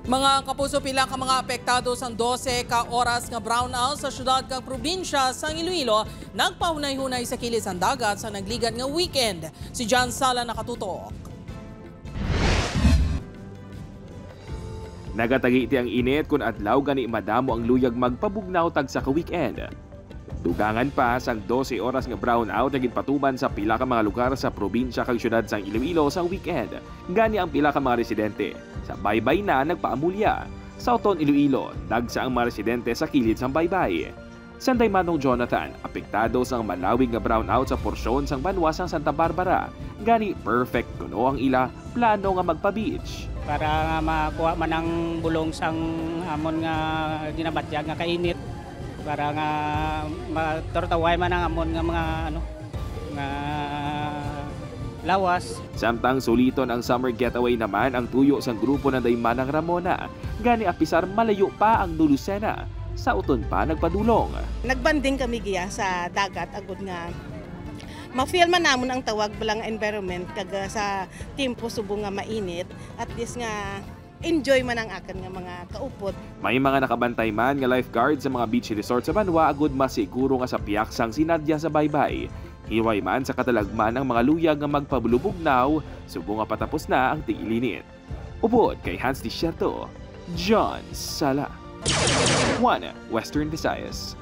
Mga kapuso, pila ka mga apektado sang 12 ka oras nga brownout sa syudad kag probinsya sang Iloilo nagpahunay-hunay sa kilid sang dagat sa nagligad nga weekend. Si John Sala nakatutok. Nagatagi iti ang init kung adlaw gani madamo ang luyag magpabugnaw tag sa ka-weekend. Dugangan pa sang 12 oras nga brownout nga ginpatuman sa pila ka mga lugar sa probinsya kag syudad sang Iloilo sang weekend. Gani ang pila ka mga residente sa baybay na nagpaamulya. Sa Oton, Iloilo, dagsa ang mga residente sa kilid sang baybay. Sanday Manong Jonathan, apektado sang malawig nga brownout sa porsyon sang banwa sang Santa Barbara. Gani perfect kuno ang ila plano nga magpa-beach. Para nga makuha man ang bulong sang amon nga ginabatyag nga kainit, para nga matortaway man ang amon nga mga ano nga lawas. Samtang suliton ang summer getaway naman ang tuyo sang grupo ng Daymanang Ramona. Gani apisar malayo pa ang Nulusena, sa uton pa nagpadulong. Nagbanding kami giya sa dagat agud nga ma-feel man namon ang tawag balang environment kag sa timpo subong nga mainit, at least nga enjoy man ang akan nga mga kaupod. May mga nakabantay man nga lifeguard sa mga beach resort sa banwa agud masiguro nga sa piyak sang sinadya sa baybay. Hiway man sa katalagman ang mga luyag nga magpabulubugnaw, subong nga patapos na ang tiilinit. Ubod kay Hans Desierto, John Sala. 1 Western Visayas.